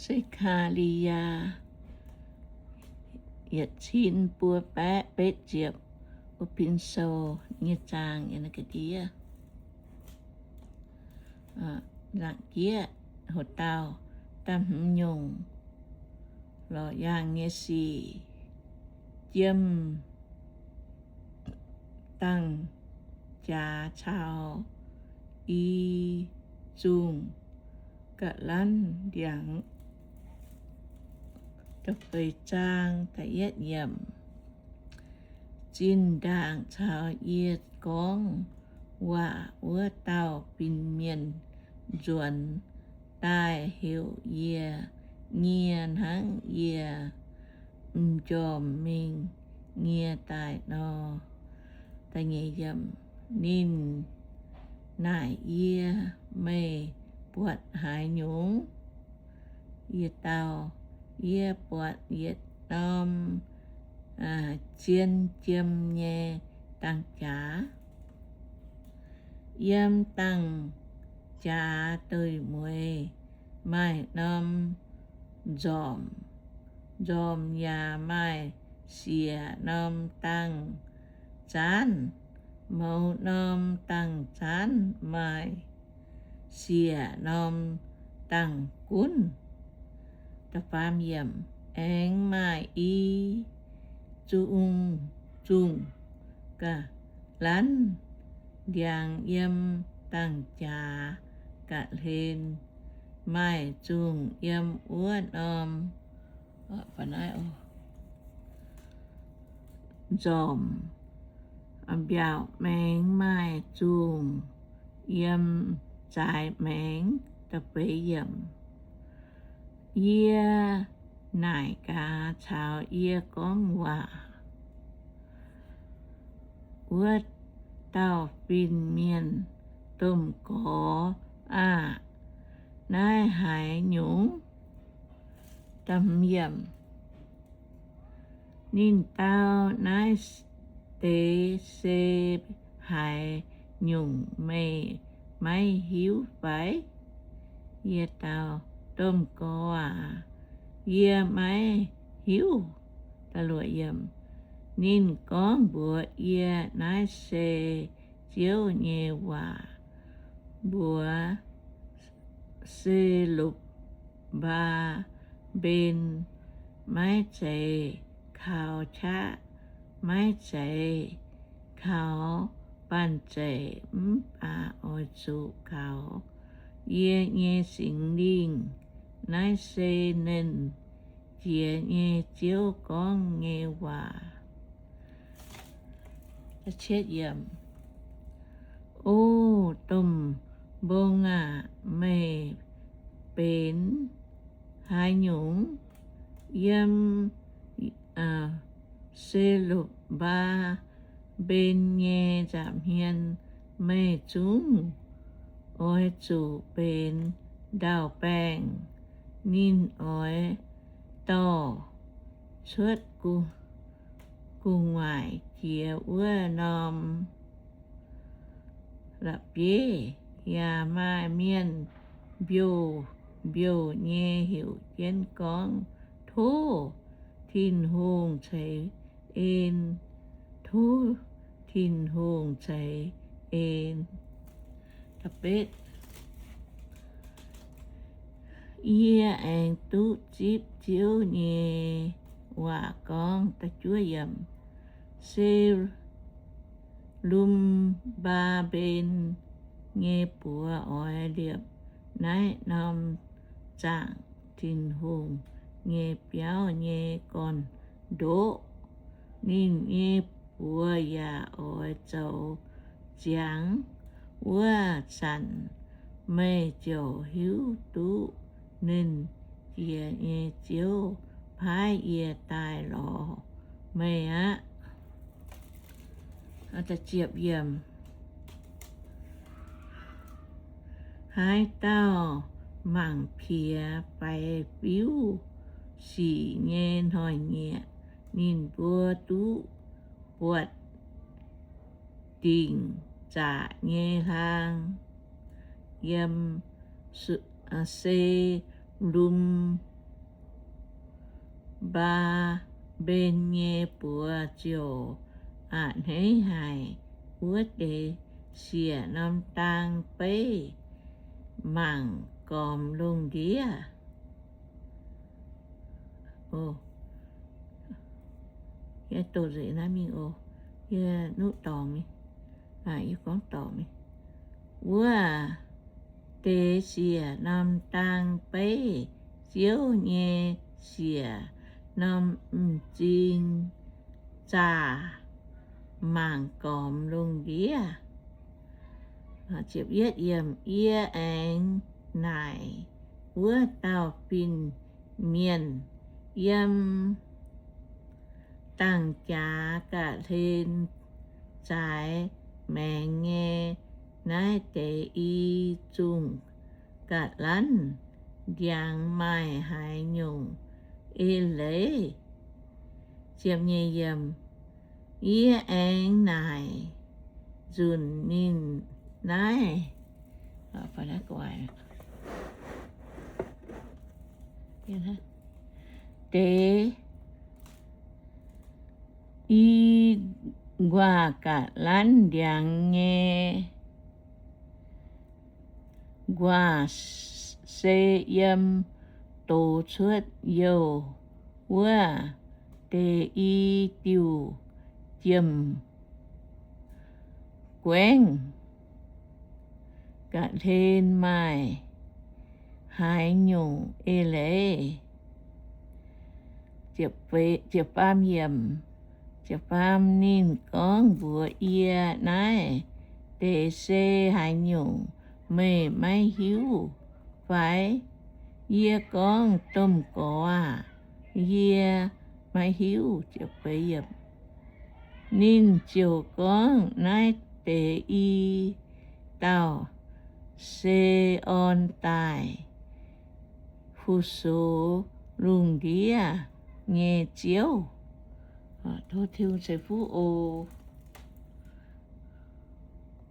Se^kaa^li^yaa yietc cin buo baeqv betv ziepc. Wuov pin sou nyei zaang yiem naaiv ga'ndiev. Laangc jieqv, hoc dauh da'hmz nyungc, lorqc yaangh nyei sic, jiem dangh jaax caux i zungh ga'lanv ndiangx. Da'feix zaang da'yietv yiemc. Zinh ndaangc caux yie gorngv waac wuov dauh fin-mienh nzuonx daaih heuc yie nyie hnangv yie m'njormh mingh nyie daaih nor. Ninh naaic yie, Meih buatc haaix nyungc? Yie dau, Yie buatc yietc norm zien jiem nyei dangh jaax. Yiem dangh jaax deic-mueiz maaih norm nzormc, nzormc yaac maaih siec norm dangh zaanv. Mouz norm dangh zaanv maaih siec norm dangh gunv. Aengx maaih i zungh ga'lanv ndiangx yiem dangh jaax ga'hlen. Maaih zungh yiem wuov norm nzormc mbiaauc maengx, maaih zungh yiem zaaix maengx. Yie naaic gaax caux yie gorngv waac wuov dauh fin-mienh, Domh Gorx aah! Naaiv haaix nyungc? Ninh dau, Naaiv deix se haaix nyungc, meih maiv hiuv fai? Yie dau, Domh Gorx aac, yie maiv hiuv. Ninh gorngv mbuox yie, Naaiv se Ziouv nyei waac mbuox Se^lupv^mbaa^mben, Maiv zeiz kaux qaqv, maiv zeiz kaux banh zeic, mv baac oix zuqc kaux yie nyei Singx Lingh. Naaiv se Nernh Jiex nyei Ziouv gorngv nyei waac. O domh mbong aah! Meih benx haaix nyungc? Yiem Se^lupv^mbaa^mben nyei nza'hmien meih zungv oix zuqc benx ndau-baengh. Ninh oix dorh cuotv gu'nguaaic jiex wuov norm la'bieiv, yaac maaih mienh mbiouh mbiouh nyei heuc jienv gorngv, Tov Tin-Hungh ceix en! Tov Tin-Hungh ceix en! Yie aengx duqv zipv Ziouv nyei waac gorngv, Se^lupv^mbaa^mben nyei buoz oix liepc naaiv norm zaangc Tin-Hungh nyei biauv nyei gorn-ndoqv. Ninh nyei buoz yaac oix zoux ziangx. Wuov zanc meih ziouc hiuv duqv Nernh Jiex nyei Ziouv paaiv yie daaih lorz meih aqv. Haaix dauh mangc piex faix-fiuv sic nyei hnoi-nyieqc, ninh mbuo duqv buatc dingc zaqc nyei hlaang. Yiem Se- Lum Mbaa^mben nyei buoz ziouc a'hneiv haic wuov deix siec norm dang beiv mangc gormx lungh ndiev. Yie doqc nzengc naaiv mingh oc. Yie nuqv dorngc mingh. Yie gorngv dorngc mingh. Wuov deix siec norm dang beiv Ziouv nyei siec norm m'zing zaah mangc gormx lungh ndiev. Yie aengx naaic wuov dauh fin-mienh yiem dangh jaax ga'hlen zaaix maengx nyei naaiv deix i zungh ga'lanv ndiangx maaih haaix nyungc eix leiz? Yie aengx naaic nzunc ninh naaiv deix i nquaah ga'lanv ndiangx nyei nquaah se yiem dox cuotv youh wuov deix i diuh jiem-guaengv ga'hlen maaih haaix nyungc eix leiz? Ninh gorngv mbuox yie, naaiv deix se haaix nyungc meih maiv hiuv fai? Yie gorngv, domh gorx aah, yie maiv hiuv. Ninh ziouc gorngv, naaiv deix i dauh se orn daaih fu-sux lungh ndiev nyei Ziouv. Tov Tin-Hungh ceix fuqv oc.